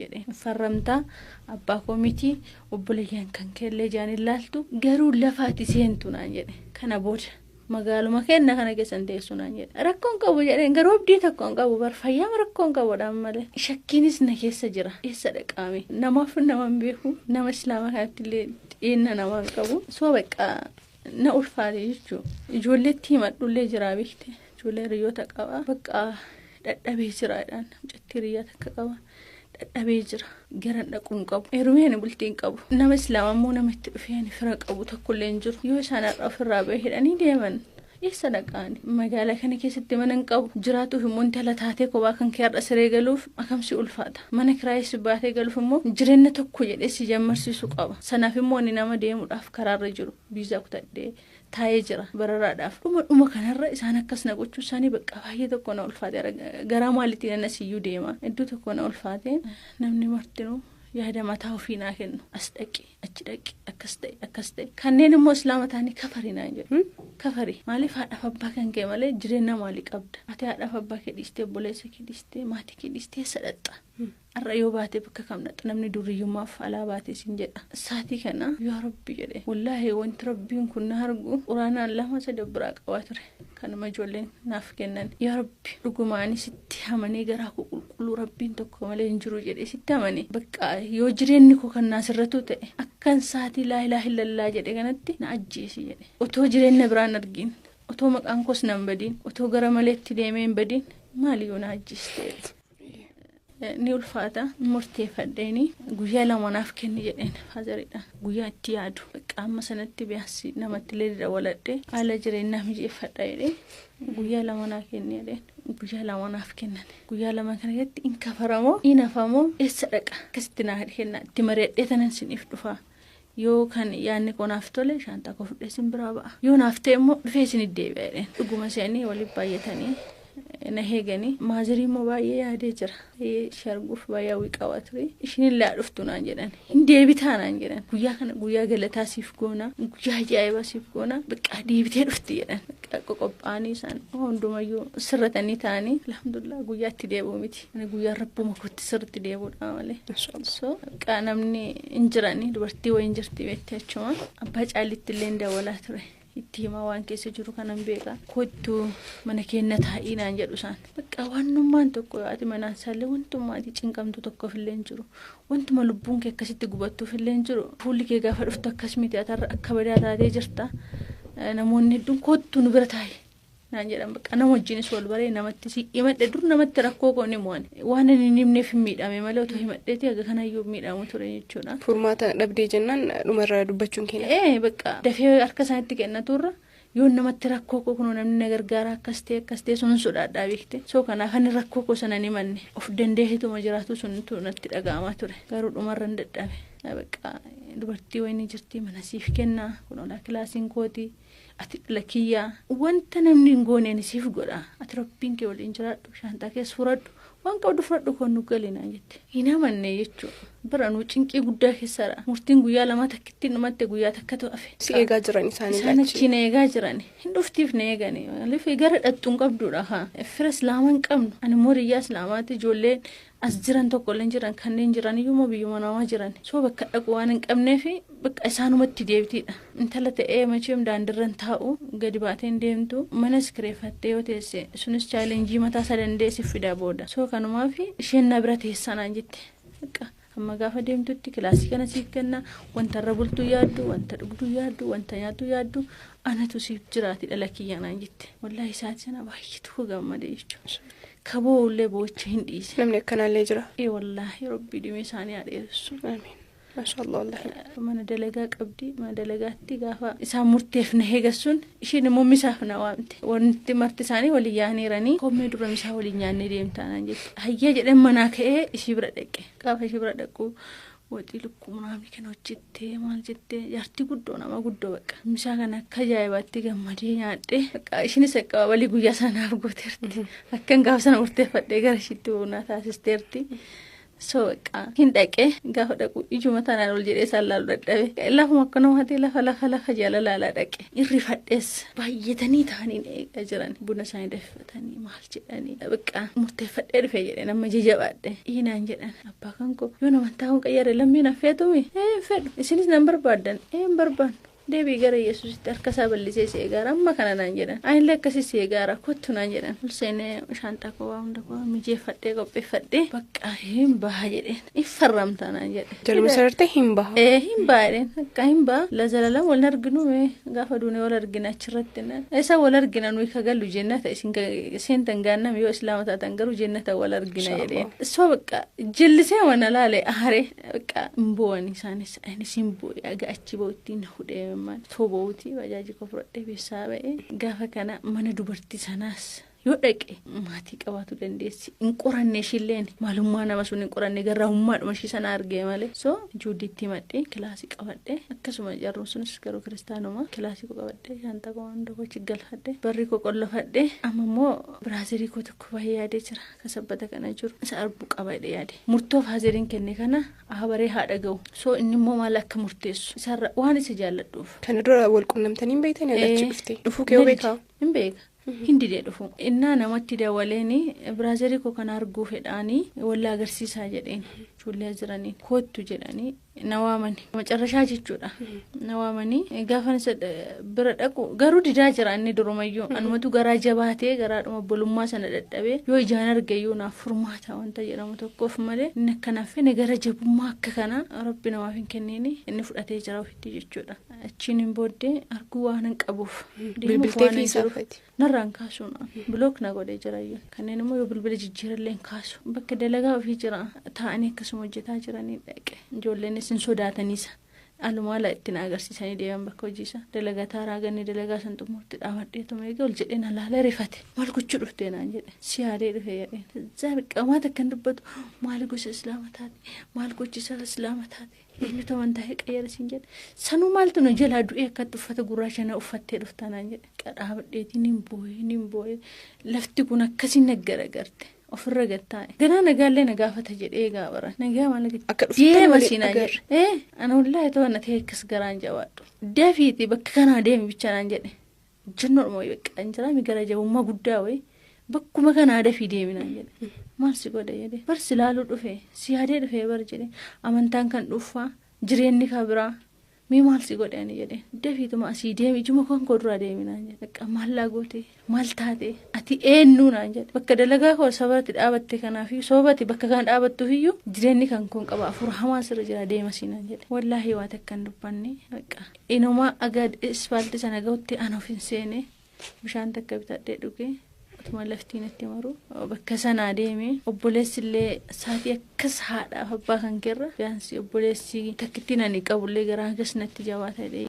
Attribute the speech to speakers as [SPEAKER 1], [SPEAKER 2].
[SPEAKER 1] Jedhe farramtaa abbaa koo miti, obboleeyyan kan keellee jaan ilaaltu garuu lafaati seentu naan jedhe. Kana booda magaaluma kenna kana keessan teessu naan jedhe. Rakkoon qabu jedheen, garuu abdii tokko hin qabu bar, fayyaama rakkoon qabuudhaan malee. Shakkiinis na keessa jira. Eessa dhaqaame? Namaaf nama hin beeku, nama islaamaa kanatti illee dhiyeenya nama hin qabu. Soo bakka na ulfaate jechuudha. Ijoolleetti himadhullee jira beekte. Ijoollee hiriyoota qaba. Bakka dadhabee jiraadhaan mucattii hiriyaa takka qaba. Dadhabee jira. Gara dhaquu hin qabu. Heerumee ani bultii hin qabu. Nama islaamaa immoo nama itti dhufee ani fira qabu tokkollee hin jiru. Yoo isaan har'a ofirraa ba'e hidhanii deeman, eessa dhaqaani? Magaalaa kana keessatti mana hin qabu. Jiraatuuf immoo intala taatee kophaa kan kee har'a siree galuuf akamsi ulfaata. Mana kiraayis baatee galuuf immoo jireenya tokko jedhee si jammarsiisu qaba. Sanaaf immoo ani nama deemuudhaaf karaarra jiru viizaa kutadhee taa'ee jira bararaadhaaf. Dhuma dhuma kanarra isaan akkas na gochuu isaanii bakka baay'ee tokko na ulfaate. Garaa maaliitiin anas iyyuu deema. Iddoo tokko na ulfaate. Namni martinuu yaada mataa ofii naa kennu. As dhaqi, achi dhaqi, akkas ta'e, akkas ta'e. Kanneen immoo islaama ta'anii kafari naan jedhu. Kafari. Maaliif haadhaaf abbaa kan kee malee jireenya maalii qabda? Ati haadhaaf abbaa kee dhiistee, obboleessa kee dhiistee, maatii kee dhiistee eessa dhaqxa? Har'a yoo baate bakka kam dhaqxa? Namni duriyyummaaf alaa baate siin jedha. Saatii kana yaa Rabbi jedhe. Wallaahi wanti Rabbiin kun na argu quraanaan lama sadi biraa qabaa ture. Kanuma ijoolleen naaf kennan. Yaa Rabbi, dhugumaanii sitti amanee garaa koo qulqulluu Rabbiin tokko malee hin jiru jedhee sitti amane. Bakka yoo jireenyi koo kan naasirratu ta'e akkan saatii laa ilaaha illallaa jedhe kanatti na ajjeesi jedhe. Otoo jireenya biraan argin, otoo maqaan koos nan badiin, otoo gara maleetti deemee hin badiin, maaliyyuu na ajjeeste. Ni ulfaata. Murteeffadheeni guyyaa 2 naaf kenni jedheen fatheriidha. Guyyaa itti yaadu bakka amma sanatti biyaansi namatti illee dabaladhe haala jireenyaa mijeeffadha jedhee guyyaa 2 naa kenni jedheen. Guyyaa 2 naaf kennan. Guyyaa 2 kana keessatti in kafaramoo, in hafamoo, eessa dhaqa, akkasitti naa kenna, itti mari'adhee tanan siniif dhufa. Yoo kan yaadni koo naaf tole shaantaa koo fudhee sin biraa ba'a. Yoo naaf ta'e immoo dhufee isin deebi'a jedheen. Dhuguma se'anii waliif baay'atanii na eeganii. Motherii immoo baay'ee yaadee jira. Ishee arguuf baay'ee hawwii qaba ture. Ishiin illee haa dhuftu naan jedhan. Hin deebitaa naan jedhan. Guyyaa kana guyyaa galataa siif goona. Guyyaa ajaa'ibaa siif goona. Bakka deebitee dhufti jedhan. Bakka qophaa'anii isaan hundumayyuu sirratanii ta'anii, alhamdulillah, guyyaa itti deebi'u miti. Ani guyyaa rabbuma kootti sirriitti deebi'uudha malee. So bakka namni hin jirani, dubartii wayiin jirti beekte achuma. Abbaa caalitti illee hin dawwalaa ture. Itti himaa waan keessa jiru kanan beeka. Kottu mana keenya taa'ii naan jedhu isaan. Bakka wannummaan tokko ati manaan isaallee wantummaa ati cinqamtu tokkoof illee hin jiru. Wantuma lubbuun kee akkasitti gubattuuf illee hin jiru. Fuulli kee gaafa dhuftu akkas miti, atarra akka badaa taatee jirta. Namoonni hedduun kottu nu bira taa'i naan jedhan. Bakka nama wajjinis wal baree namatti si himadhe. Dur namatti rakkoo koo ni mo'an. Waan ani hin himneef hin miidhame malee otoo himadheeti haga kanayyuu miidhamu ture jechuudha.
[SPEAKER 2] Furmaata dhabdee jennaan dhumarra dubbachuun keenya.
[SPEAKER 1] Ee, bakka dafee harka isaanitti kennaturra yoo namatti rakkoo koo kunoo namni na gargaara, akkas ta'e akkas ta'e sun sodaadhaa beekte. So kanaaf ani rakkoo koo sana ni manne of dandeetituma jiraatu suntu natti dhaga'amaa ture. Garuu dhumarra hin dadhabe. Bakka dubartii wayini jirti, mana siif kennaa, kunoo kilaasiin kooti. Ati dhala kiyyaa, wanta namni hin goone ani siif godha, ati rabbiin kee waliin jiraadhu, shaantaa keessa fudhadhu, waan qabdu fudhadhu, koon nu gali naan jette. Hin amanne jechuudha. Bira nu cinqii guddaa keessadha. Murtiin guyyaa 2 takkittiin dhumatte, guyyaa takkatu hafe.
[SPEAKER 2] Si eegaa jiran isaanii.
[SPEAKER 1] Isaan achi na eegaa jiran. Hin dhuftiif na eegani. Maaliif gara dhattu hin qabduudha haa. Fira islaamaa hin qabnu. Ani immoo hiriyaa islaamaati, ijoolleen as jiran tokko illee jiran, kanneen jiran iyyuu immoo biyyuma namaa jiran. So bakka dhaqu waan hin qabneef bakka isaanumatti deebitiidha. Intala ta'ee macheem daandirra hin taa'u, gadi baatee hin deemtu, manas kireeffattee yoo teesse sunis challenge mataa isaa danda'e si fida booda. So kanumaaf isheen na bira teessaa naan jette. Bakka amma gaafa deemtutti kilaasii kana siif kenna, wanta irra bultuu yaaddu, wanta dhugduu yaaddu, wanta nyaattu yaaddu, anatu siif jiraati dhala kiyya naan jette. Wallaahi isaatii sana baay'eetu gammade jechuudha. Kaboo illee boocha hin dhiise.
[SPEAKER 2] Namni akkanaallee jira.
[SPEAKER 1] Ee wallaahi, Rabbi dhimee isaanii haa dheeressu.
[SPEAKER 2] Amiin. Maashaallah wallaahi.
[SPEAKER 1] Mana dalagaa qabdi. Mana dalagaatti gaafa isaan murteef na eegassuun isheen immoo misaaf na waamte. Wanti marti isaanii waliin yaa'aniiranii, kommee dura misaa waliin nyaannee deemtaa naan jette. Hayyee jedheen manaa ka'ee ishii bira dhaqe. Gaafa ishii bira dhaqu waxii lukkuu naamni kana hojjettee maal jettee, jaartii guddoo, nama guddoo, bakka misaa kana akka ajaa'ibaatti gammadee nyaadhe. Bakka ishiinis akka walii guyyaa sanaaf gooteerti. Akkan gaafa sana murteeffadhee gara ishiitti buunaa taasisteerti. So hin dhaqee gaafa dhaqu ijuma tanaan ol jedhee isaan laalu dadhabe. Lafuma akkanumatti lafa lafa lafa jala laalaa dhaqe. Irrifadhees baay'atanii ta'anii eegaa jiran. Buna isaanii danfifatanii maal jedhanii bakka murteeffadhee dhufe jedhee nama jajabaadhe. Inaan jedhan abbaa kan koo yoo amantaa kun qayyare lammiin affeetumi fedhu isinis nan barbaaddan hin barbaannu. Deebii gara Yesuusitti harka isaa bal'isee si eegaara amma kana naan jedhan. Anillee akkasii si eegaara kottu naan jedhan. Ol seenee shaanxaa koo waa hunda koo mijeeffadhee qopheeffadhee bakka hin baha jedheen. Hin farramta naan jedhe.
[SPEAKER 2] Jaluma sarartee hin baha.
[SPEAKER 1] Hin baha jedheen. Akka hin baha. Lazalalam wal arginu mee gaafa duunee wal argina achirratti naan. Isa wal argina nuyi kagallu jennata isin seentan gaannam yoo islaama taatan garuu jennata wal argina jedheen. So bakka jillisee mana laale aaree bakka hin bo'an isaanis anis hin bo'e aga achi bo'utti na hudhee. Tooba'uuti bajaajii koo fudhadhee beessaa ba'ee gaafa kana mana dubartii sanaas yoo dhaqe maatii qabaatu dandeessi. Hin qoranne ishiilleen maalummaa nama sun hin qoranne garraamummaadhuma ishii sana argee malee. So juudiitti himadhee kilaasii qabadhee akkasuma jarruun sunis garuu kiristaanuma kilaasii koo qabadhee shaantaa koo hunda koo galfadhee barri koo qollofadhee amma immoo biraazirii koo tokko baay'ee yaadee jira kasabbata kana jiru isa arbuu qaba jedhee yaade. Murtoo faazeriin kenne kana abaree haadha ga'u. So inni immoo maal akka murteessu isarra waan isa jaalladhuuf.
[SPEAKER 2] Kana dura wal quunnamtanii hin beektanii achi dhufte dhufuu kee beekaa?
[SPEAKER 1] Hin beeka. Hin didee dhufu. Innaa namatti dawaleeni biraazirii koo kana arguu fedhaanii walla agarsiisaa jedheen ijoollee jiraniin kottu jedhanii na waamani. Macarrashaa jechuudha. Na waamanii gaafa isa bira dhaqu garuu didaa jira inni durumayyuu anumatu garaa jabaatee garaadhuma obbolummaa sana dadhabee yoo ijaan argayyuu naaf furmaata wanta jedhamu tokkoof malee inni akkanaaf fene gara jabummaa akka kana rabbi namaaf hin kenniini inni fudhatee jira ofitti jechuudha. Achiin hin booddee arguu waan hin qabuuf.
[SPEAKER 2] Bilbiltee fi isaafati.
[SPEAKER 1] Narraan kaasuun bilook na godhee jirayyuu kanneen immoo yoo bilbila jijjiirallee hin kaasu bakka dalagaa ofii jira taa'anii akkasuma hojjetaa jiranii dhaqe ijoolleenis hin sodaataniisa alumaala ittiin agarsiisanii deeman bakka hojiisa dalagaa taaraa ganni dalagaa san xumurtti dhaabadheetuma eega ol jedhee na laala rifate maal gochuu dhuftee naan jedhe si yaadee dhufe jedheen zaabiqamaa takkan dubbatu maal gosa islaama taate maal gochisa islaama taate eenyutu amantaa qayyara siin jedhe sanuu maaltu nu jalaa du'ee akkatti uffata gurraacha na uffattee dhufta naan jedhe qadhaabadheetiin hin boo'ee lafti kun akkasiin naggaragarte ofirra gattaa'e ganaa nagaallee na gaafata jedhee gaabara nagaa maal deema siinaa jedhe ana wallaahi ta'u na ta'e akkas garaan jabaadhu dafiiti bakka kanaa deemi bicha naan jedhe jennoodhuma bakka hin jiraami gara jabummaa guddaa wayi bakkuma kanaa dafii deemi naan jedhe maal si godhe jedhe bar si laaluu dhufe si yaadee dhufe bar jedhe amantaan kan dhuunfaa jireenyi kan biraa mee maal si godhe ani jedhe dafiituma asii deemi ijuma kan koo duraa deemi naan jedhe bakka maallaa goote maal taate ati eenyu naan jedhe bakka dalagaa koo sababatti dhaabatte kanaafiyyuu sababatti bakka kana dhaabattuufiyyuu jireenyi kan koon qaba afur hamaa sirra jira deema sii naan jedhe wallaahi waa takka hin dubbanne bakka inumaa aga ispaaltii sana ga'utti ana of hin seene bishaan takka bitadhee dhuge utuma laftiin itti maru bakka sanaa deeme obboleessi illee saatii akkas haadhaaf abbaa kan keerra fiyaansi obboleessi takkittiin ani qabullee garaa akkas natti jabaata jedhee.